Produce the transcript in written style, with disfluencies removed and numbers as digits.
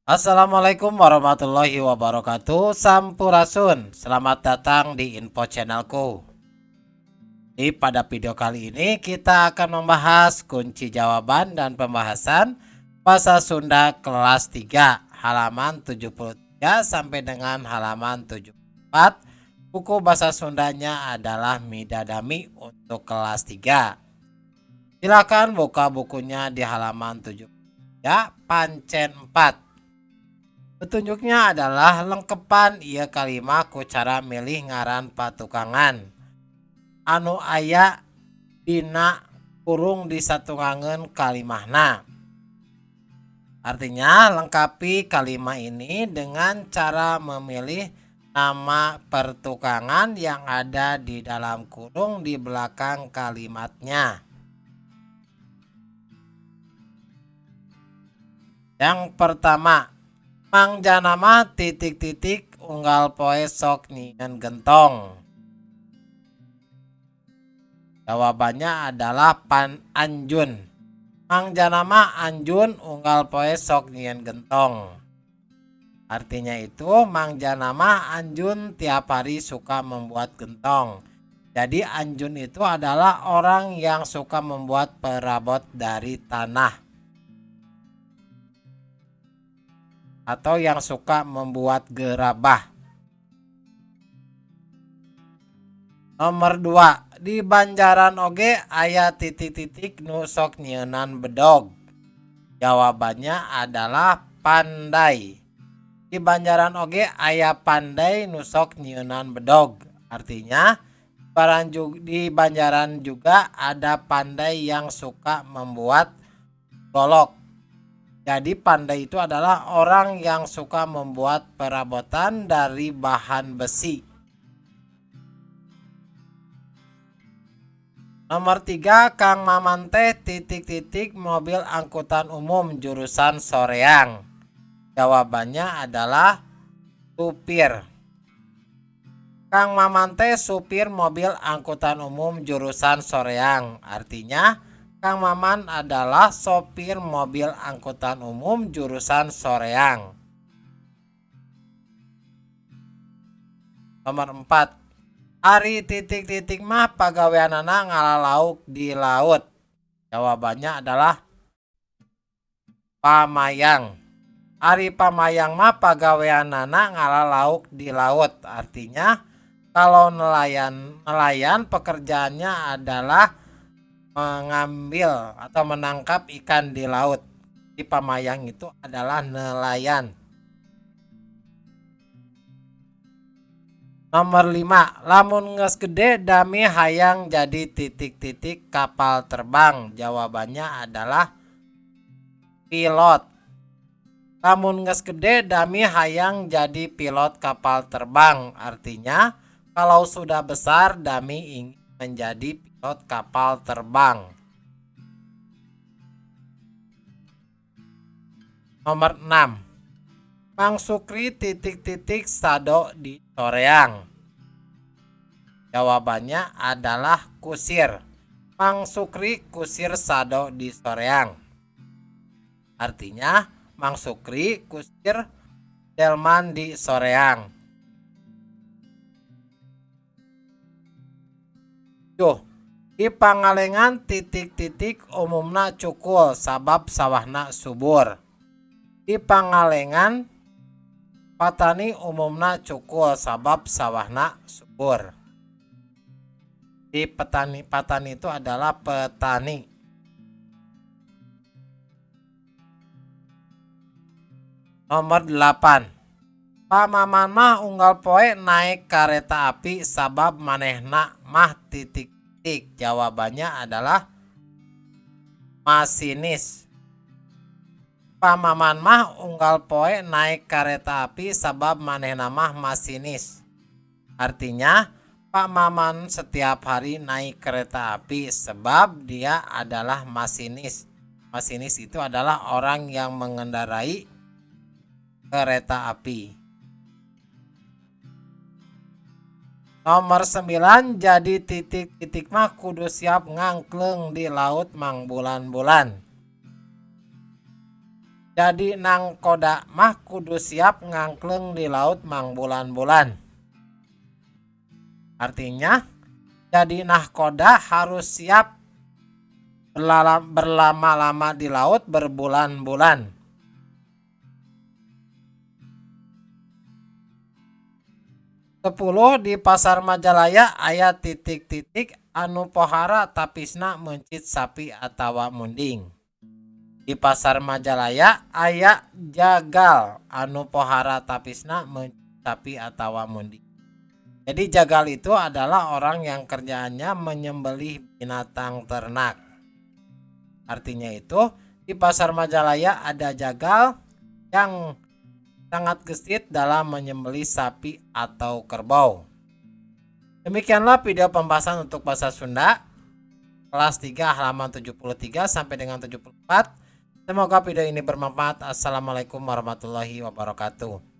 Assalamualaikum warahmatullahi wabarakatuh. Sampurasun. Selamat datang di info channelku. Pada video kali ini kita akan membahas kunci jawaban dan pembahasan Bahasa Sunda kelas 3 halaman 73 sampai dengan halaman 74. Buku bahasa Sundanya adalah Midadami untuk kelas 3. Silakan buka bukunya di halaman 73, pancen 4. Petunjuknya adalah lengkepan ieu kalimah ku cara milih ngaran patukangan anu aya dina kurung di satunggangeun kalimahna. Artinya, lengkapi kalimat ini dengan cara memilih nama pertukangan yang ada di dalam kurung di belakang kalimatnya. Yang pertama, Mang Jana mah titik-titik unggal poe sok nyieun gentong. Jawabannya adalah pan Anjun. Mang Jana mah Anjun unggal poe sok nyieun gentong. Artinya itu, Mang Jana mah Anjun tiap hari suka membuat gentong. Jadi Anjun itu adalah orang yang suka membuat perabot dari tanah atau yang suka membuat gerabah. Nomor 2, di Banjaran oge aya titik-titik nu sok nyieunan bedog. Jawabannya adalah pandai. Di Banjaran oge aya pandai nu sok nyieunan bedog. Artinya, di Banjaran juga ada pandai yang suka membuat golok. Jadi pandai itu adalah orang yang suka membuat perabotan dari bahan besi. Nomor 3, Kang Maman teh titik-titik mobil angkutan umum jurusan Soreang. Jawabannya adalah supir. Kang Maman teh supir mobil angkutan umum jurusan Soreang. Artinya, Kang Maman adalah sopir mobil angkutan umum jurusan Soreang. Nomor 4, ari titik-titik mah pagaweanana ngala lauk di laut. Jawabannya adalah pamayang. Ari pamayang mah pagaweanana ngala lauk di laut. Artinya, kalau nelayan pekerjaannya adalah mengambil atau menangkap ikan di laut. Di pamayang itu adalah nelayan. Nomor 5, lamun geus gede Dami hayang jadi titik-titik kapal terbang. Jawabannya adalah pilot. Lamun geus gede Dami hayang jadi pilot kapal terbang. Artinya, kalau sudah besar Dami ingin menjadi pilot kapal terbang. Nomor 6, Mang Sukri titik-titik sado di Soreang. Jawabannya adalah kusir. Mang Sukri kusir sado di Soreang. Artinya, Mang Sukri kusir delman di Soreang. 7, di Pangalengan titik-titik umumna cukul sabab sawahna subur. Di Pangalengan patani umumna cukul sabab sawahna subur. Di petani, patani itu adalah petani. Nomor 8, Pak Maman mah unggal poe naik kereta api sabab manehna mah titik-titik. Jawabannya adalah masinis. Pak Maman mah unggal poe naik kereta api sabab manehna mah masinis. Artinya, Pak Maman setiap hari naik kereta api sebab dia adalah masinis. Masinis itu adalah orang yang mengendarai kereta api. Nomor 9, jadi titik-titik mah kudu siap ngangkleng di laut mangbulan-bulan. Jadi nahkoda mah kudu siap ngangkleung di laut mangbulan-bulan. Artinya, jadi nahkoda harus siap berlama-lama di laut berbulan-bulan. 10 di Pasar Majalaya aya titik-titik anu pohara tapisna meuncit sapi atawa munding. Di Pasar Majalaya aya jagal anu pohara tapisna meuncit sapi atawa munding. Jadi jagal itu adalah orang yang kerjaannya menyembelih binatang ternak. Artinya itu di Pasar Majalaya ada jagal yang sangat gesit dalam menyembelih sapi atau kerbau. Demikianlah video pembahasan untuk bahasa Sunda kelas 3 halaman 73 sampai dengan 74. Semoga video ini bermanfaat. Assalamualaikum warahmatullahi wabarakatuh.